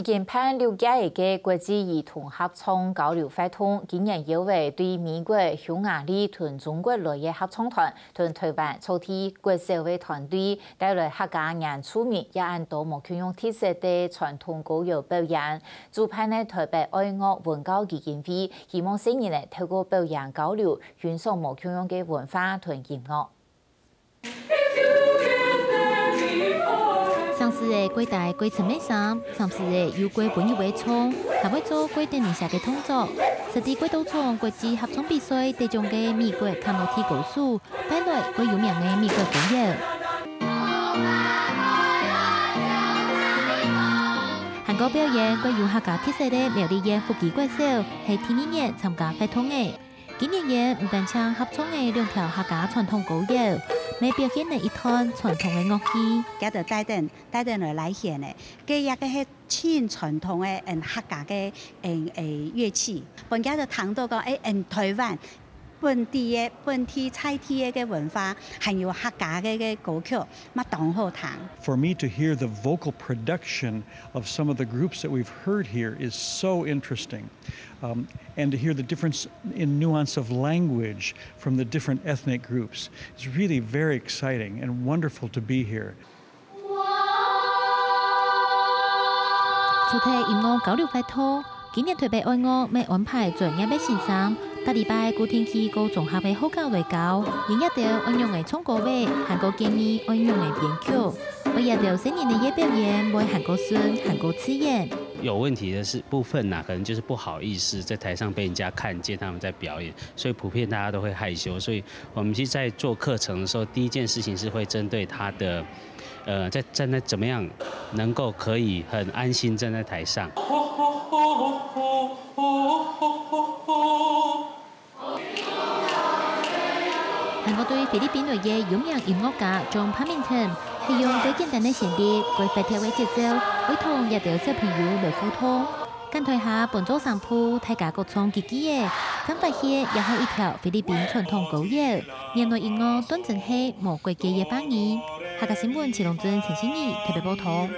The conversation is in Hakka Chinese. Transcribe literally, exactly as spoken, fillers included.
已經辦六屆个國際兒童合唱交流活動，今年又會對美國、匈牙利同中國來个合唱團同臺灣在地國小个團隊帶來客家原住民也恁多無共樣特色个傳統歌謠表演。主辦个臺北愛樂文教基金會希望細人仔透過表演交流，欣賞無共樣个文化同音樂。 上世个國大國青个衫，上世个有國本有个唱，還會做國等人寫个動作。實際國多場國際合唱比賽得獎个美國卡莫提歌手，帶來國有名个美國歌謠。還過表演國有客家特色个苗栗縣福基國小，係第二年參加活動个。 今年也毋單淨合唱个兩條客家傳統歌謠，乜表現了一段傳統个樂器。佢兜帶等帶等來來現个，該一個係盡傳統个嗯客家个嗯誒樂器，分佢兜聽到講誒嗯臺灣本地个本地在地个个文化，還有客家个个歌曲，嘛當好聽。 For me to hear the vocal production of some of the groups that we've heard here is so interesting. Um, and to hear the difference in nuance of language from the different ethnic groups is really very exciting and wonderful to be here. 除忒音樂交流活動，今年臺北愛樂乜安排專業个先生，逐禮拜固定去各中學个學校來教，因這兜愛仰仔唱歌仔，還過建議愛仰仔編曲，愛這兜細人仔个表演會還過順，還過自然。 有問題的是部分呢、可能就是不好意思在台上被人家看见他们在表演，所以普遍大家都会害羞。所以我们其实在做课程的时候，第一件事情是会针对他的，呃，在站在怎么样能够可以很安心站在台上。 還過對菲律賓來个有名音樂家John Parmenton，係用最簡單个旋律，過活跳个節奏，愛同這兜小朋友來互動。講臺下分做聲部，大家各唱幾句仔，正發現這係一條菲律賓傳統歌謠。原來音樂斷真係無國界个話語。客家新聞，徐龍珍、陳信義特別報導。